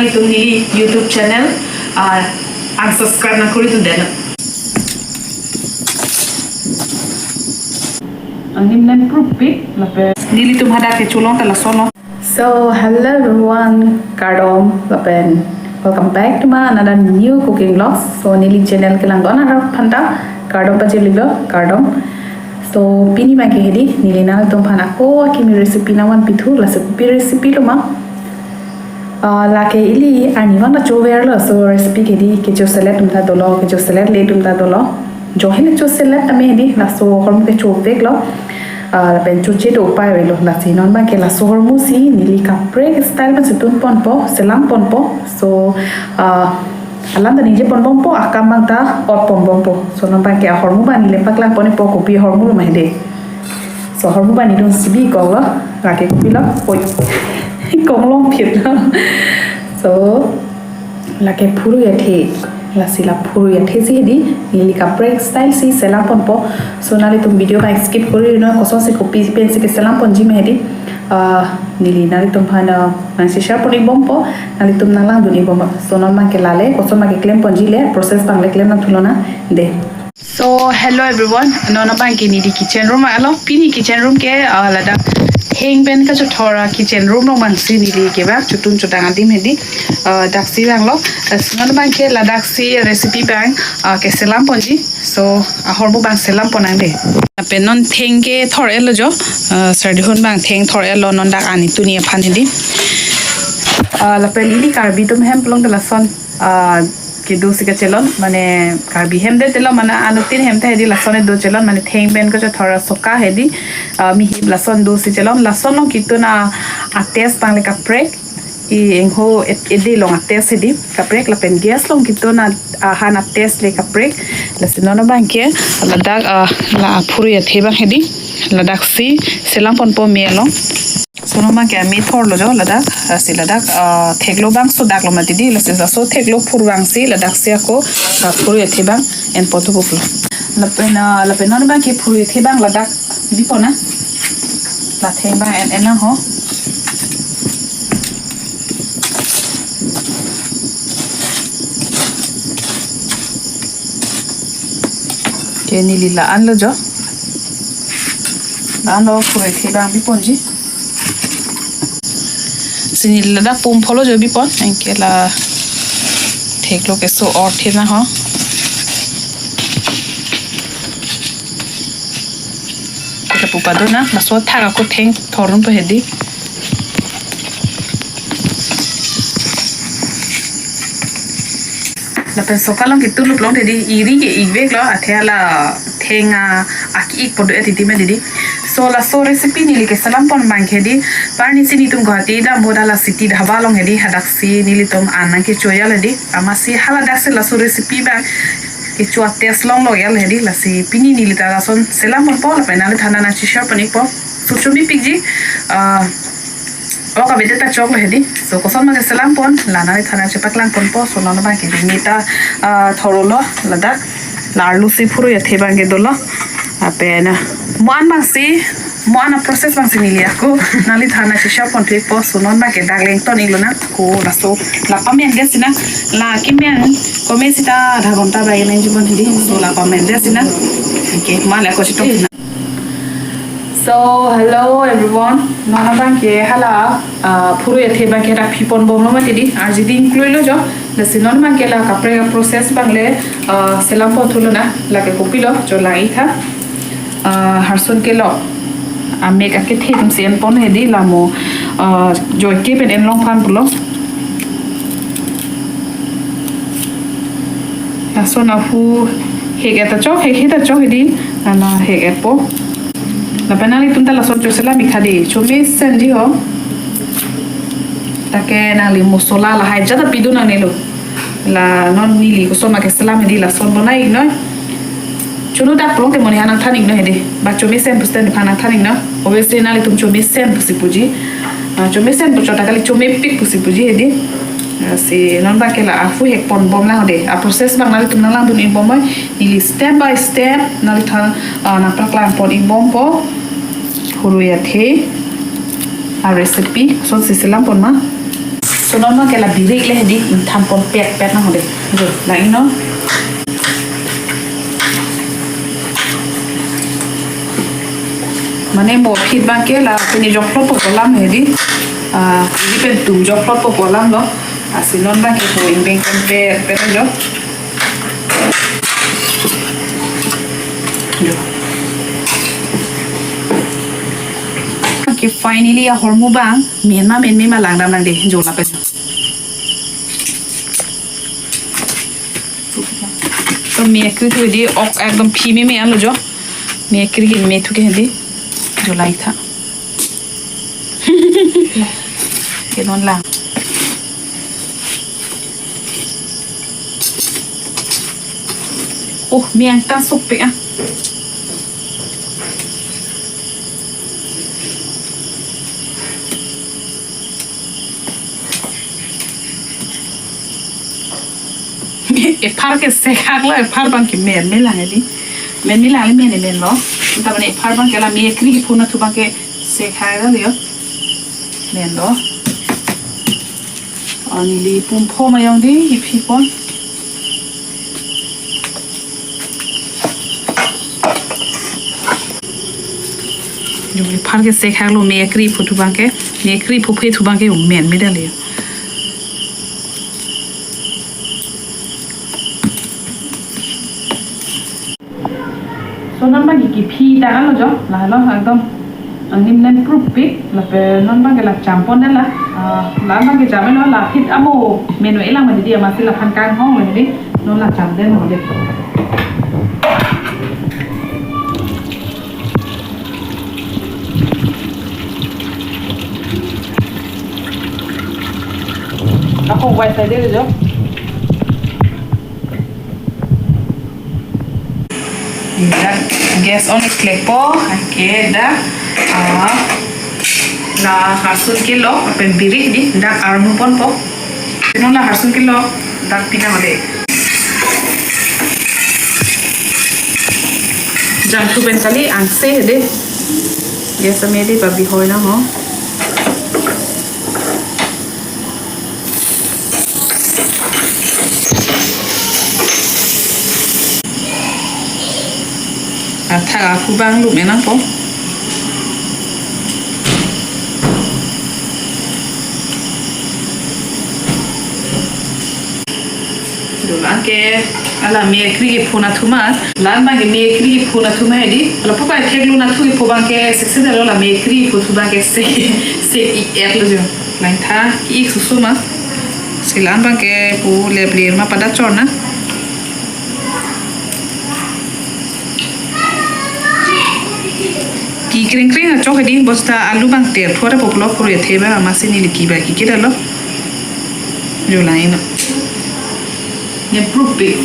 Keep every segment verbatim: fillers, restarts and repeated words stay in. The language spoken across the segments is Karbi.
Itum neli YouTube channel, ah, unsubscribe nangkori tundelo. Anim nem prupik lapen nelitum hadak kecholong ta lasonlo. So, hello everyone, kardom lapen welcome back to my another new cooking vlogs. So, neli channel kelang don arat aphanta kardom pajirlo, kardom. So, pini abangke hedi, neli nangtumphan ako akimi recipe nangvanpithu, lasi kopi recipe lo ma. Ah, lake ili arnivang ta choverlo, so recipe ke hedi, kechoselet atum ta dolo, kechoseletle atum ta dolo. Jo hini choselet tame hedi, laso ahormu kechoveklo. Ah, lapen choche do upai avelo, lasi non abangke laso ahormu si neli kaprek style pensi tunponpo, selamponpo. So, ah, alam ta ningjeponbompo, akam abang ta otponbompo. So non abangke ahormu abang neli paklangponpo, kopi ahormu lo ma hedi. So ahormu abang neli dun sibi konglo, lake kopilo, oi, konglong phitlo. So lake phurui athe, lasi la phurui athe si hedi, neli kaprek style si selamponpo. So nanglitum video abang skip kori noi, kosonsi kopi pensi keselamponji ma hedi. Ah, neli nanglitumphan, ah, nangsi share pon-ikbompo, nanglitum nanglangdun-ikbompo. So non abangke lale, koson abangke klemponji le, process abang le klem nangthulo na, de. So, hello everyone. Non abangke neli kitchen room alo. Pini kitchen room ke, ah, ladak theng pen kachothor a kitchen room along abangsi neli kevak chotun chodang adim hedi. Ah, daksi vanglo. Ah, non abangke ladaksi recipe abang, ah, keselamponji. So, ahormu abang selampon nang de. Lapen non theng kethor-etlo jo. Ah, sardihun abang theng thor-etlo non dak ani tuni aphan hedi. Ah, lapen ili Karbi atum hem along ta lason, ah, kedosi kachelon, mane Karbi hem det telo, mane anuttin hem ta hedi lason do chelon, mane theng pen kachothor a soka hedi, ah, mihip lason dosi chelon, lason along ketun a, a-taste abang le kaprek, i ingho et-, ede along a-taste hedi kaprek, lapen gas along ketun a, ahan a-taste le kaprek, lasi non abangke ladak, ah, la phurui athe abang hedi, ladaksi selamponpo me along. So non abangke ame thorlo jo ladak, lasi ladak, ah, theklo abang sodaklo mati di, lasi laso theklo phur abangsi ladaksi ako, ah, phurui athe abang enpon thupuklo. Lapen, ah, lapen non abangke phurui athe abang ladak bipon na. La theng abang en-en nang ho. Ke neli la-anlo jo. La-anlo, phurui athe abang biponji. Si neli ladak pum pholo jo bipon, anke la theklo keso or the na ho. Kita pu pado na, laso thak ako theng thor-unpo hedi. Lapen soka along ketun luk long hedi, iri ke-ik veklo, athe la theng a, aki-ik pon do-et hedi ma hedi. So laso recipe neli keselampon abangke hedi, arnisi nelitum Guwahati dam boda la City Dhaba along hedi, hadaksi nelitum an nangkecho-etlo hedi. Amatsi haladaksi laso recipe abang kecho a-taste longlo yal hedi, lasi pini neli ta lason selamponpo, lapen nangliphan nangsi share pon-ikpo. So chomepikji, ah, ok avedet ta choklo hedi. So koson ma keselampon, la nangliphan nangsi paklangponpo. So non abangke hedi, neli ta, ah, thorlo ladak, la arlo si phurui athe abangke dolo. Lapen, ah, mo-an abangsi, mo-an a-process abangsi neli ako nangliphan nangsi share pon-ikpo. So non abangke dak le ington-iklo na. Ko laso, la pamendet si na, la kemen kome sita adha ghonta abang nangji pon hedi. So la pamendet si na. Okay, mo-an le ako chetong si na. So, hello everyone. Non abangke hala, ah, phurui athe abangke dak phiponbomlo mati di. Arji ding kluilo jo. Lasi non abangke la kaprek a-process abang le, ah, selampon thulo na. Lake kopilo, jo lang-ik tha. Ah, harsun kelok. Amek akethe atumsi enpon hedi, la mo, ah, joike pen enlong aphan pulo. Lason ahu hek-et ta chok, hek-et ta chok hedi, ana hek-etpo. Lapen nanglitum ta lason choselam-ik tha di, chomesenji ho. Lake nangli mosola lahai ajat ta pidun nangnelo. La non neli koson ma keselam hedi, lason bonai-iknoi. Chunu dak pulote monit aphan nangthan-iknoi hedi. Ba chomesen pusi nephan nangthan-iknoi. Obviously nanglitum chomesen pusi puji. Ah, chomesen pu chot ta kali, chomepik pusi puji hedi. Ah, si non abangke la ahu hekponbom lang hedi. A-process abang nanglitum nanglangdun-ikbomnoi. Neli step by step nangliphan, ah, nangpaklangpon-ikbompo. Phurui athe a-recipe. Kosonsi selampon ma. So non abangke la birik le hedi, ingthan ponpet pet nang hedi. Jo, la-i non. Mane mo phit abangke la pini jokplot po pu alam hedi. Ah, hedi pen tum jokplot po pu alam lo. Lasi non abangke po ingbeng ponpet pet jo. Jo. Okay, finally ahormu abang men ma menme ma langdam nang de, jo lapen. To me akri thu hedi ok ekdom phi meme anlo jo. Me akri ke me thu ke hedi. Jo, la-i tha. Ke non lang. Oh, me angtan sopik ah. Ephar ke sekhak lo, ephar abangke menme lang hedi. Menme lang le men menlo. Anta mane ephar abangke la me akri kepho nathu abangke sekhak lo yo. Menlo. Ani li pum pho mayong di, iphi pon. Jong ephar ke sekhak lo, me akri pho thu abangke, me akri pho phe thu abangke menme dale. So non abangke kiphi ta lo jo, la lo ekdom angnim nem prup pik, lapen non abangke la cham pon dala, ah, la abangke cham lo, la phit amo menu elang ma didi, amatsi laphan kanghong lo hedi, non la cham den lo de. Ako white side de jo. Dak gas on klekpo, anke dak, ah, la harsun kelo, lapen birik di, dak armu ponpo. Non la harsun kelo, dak pina hode. Jangthu pen kali angse hedi. Gas ame di babi hoi nang ho. Athak aphu abang lum enang po. Dolo anke la me akri kepho nathu ma. La abangke me akri kepho nathu ma hedi. La pupa thek lo nathu kepho abangke seksi dalo, la me akri kepho thu abangke se, se-ik-et lo jo. Langtha ki-ik susu ma. Si la abangke pu lep lir ma pada chor na. Ki kreng kreng achok hedi, bosta alu abang ter thore poplo puru ethe ba amatsi neli ki ba ki kida lo. Jo, la-i non. Ne prup pik.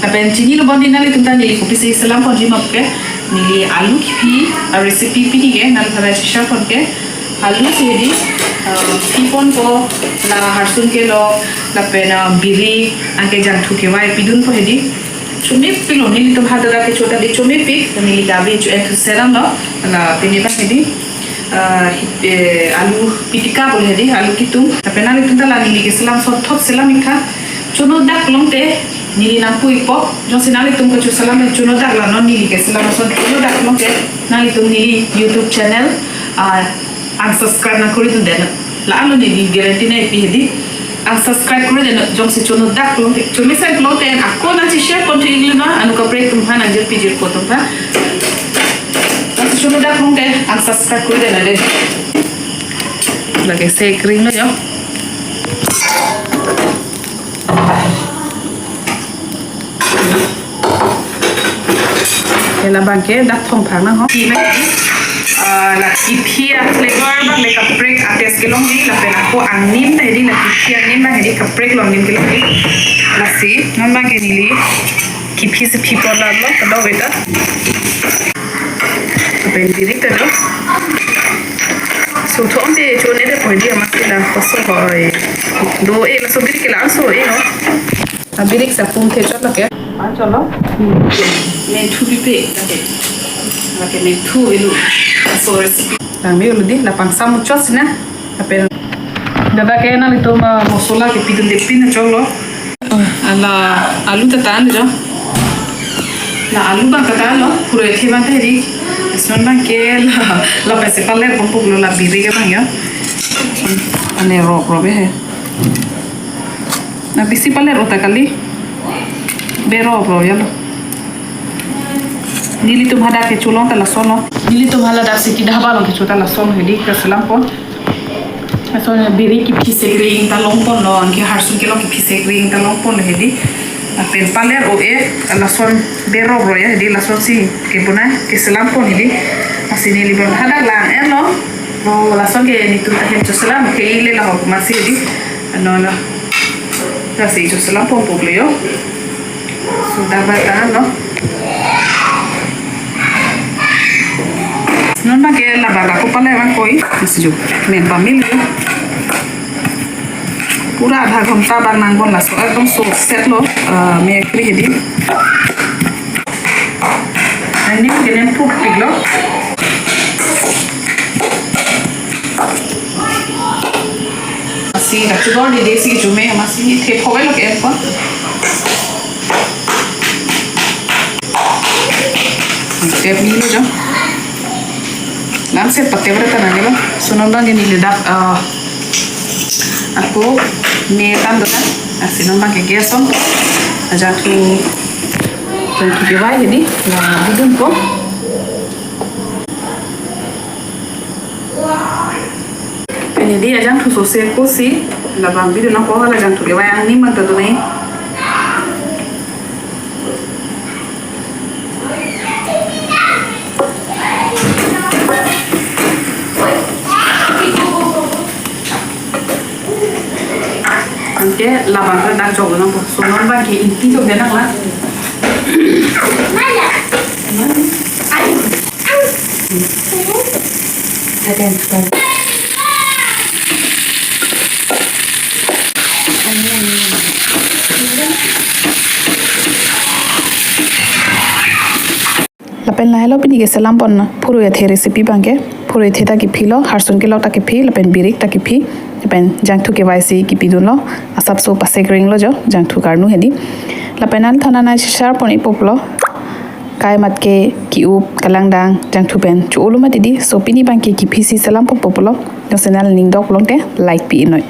Lapen chinilo bon di nanglitum ta neli kopisi selam ponji ma puke. Neli alu kiphi a recipe pini ke nanglitum ta share pon ke. Alu si hedi, uh, phi ponpo, la harsun kelo, lapen, uh, birik, anke jangthu kevai pidunpo hedi. Chomepik lo, nelitum hadak ke chota di chomepik, neli gavi chu ethu seram lo, la pini abang hedi, ah, hi-, eh, alu pitika pu hedi, alu kitum, lapen nanglitum ta la neli keselam ason thot selam-ik tha, chonodak longte, neli nangpu-ikpo, jongsi nanglitum kachoselam chonodak la non neli keselam ason chonodak longte, nanglitum neli YouTube channel, ah, unsubscribe nangkori dun det. La alo neli guarantee nangpi hedi. Unsubscribe kori det, jongsi chonodak longte. Chomesen longte ako nangsi share pon thu igli ma, anut kaprek atum aphan, nangji piji atum aphan. Jongsi chonodak longte unsubscribe kori det de. Lake se kring lo jo. Ke la abangke dak thongphang nang ho. Ki me, ah, la kiphi a flavor abang le kaprek a taste kelong di, lapen ako angnim ta hedi, la kiphi angnim ta hedi kaprek lo angnim kelong di. Lasi non abangke neli kiphi si phi pon la lo, kadokave ta. Lapen birik ta do. So thom te chone de poi di amatsi la koso hoi. Do-e laso birik ke la-anso e no. Abirik si apum the chot lake. An cholo. Menthu pipe lake. Lake menthu elu. So recipe. Tangme elu di la pangsam chot si na. Lapen Dak ke nanglitum, ah, mosola kepidunde pin choklo. Ah, la alu ta tan jo. La alu abang ta tanlo, pura ethe abang ta hedi. Lason abang ke la, la pesi paler ponpo lo, la birik abang jo. Ane rop rop he. Na pesi paler ota kali. Berop rop jalo. Nelitum hadak kecho along ta lasonlo. Nelitum haladak City Dhaba along kecho ta lason hedi keselam pon. Lason birik kephi sekring ta long ponlo, anke harsun kelok kephi sekring ta long ponlo hedi. Lapen paler o-e, lason berop rop ya hedi, lasonsi kebonai keselam pon hedi. Lasi neli abang hadak lang-etlo. Oh, lason ke nelitum ahem choselam ke ile la hok masi hedi. Ano na. Lasi choselam ponpo lo jo. Sudah batal lo. Non abang ke la bala ko pala abang koi. Lasi jo. Men pamil jo. Pura adha ghonta abang nang bon laso. Ekdom so set lo. Ah, me kri hedi. Neli ke nem put pik lo. Lasi kachudor di desi kecho me, lasi the phobei lo ke-en pon. Tep ni lo jo. Lam set patep re ta nang lo. Lason abang ke neli dak, ah, ako me tan do kan. Lasi non abang ke gas on. Ajangthu, ajangthu kevai hedi. La bidun pon. Pini hedi ajangthu sose kosi, labang bidun nangpo, la ajangthu kevai angni abang ta dunai. Anke labang ta dak jok nangpo, lason abang ke ingti jok nang la. Lapen lahelo pini keselam pon phurui athe recipe abang ke. Phurui athe ta kephi lo, harsun kelok ta kephi, lapen birik ta kephi, lapen jangthu kevaisi kepidunlo. Asapso pasekring lo jo, jangthu karnu hedi. Lapen nangthan anai share pon-ipo lo. Kai mat ke ki-up kalangdang jangthu pen cho-olo mati hedi. So pini abang ke kephisi selam ponpo lo. Yo channel ning dok long te like pi-inoi.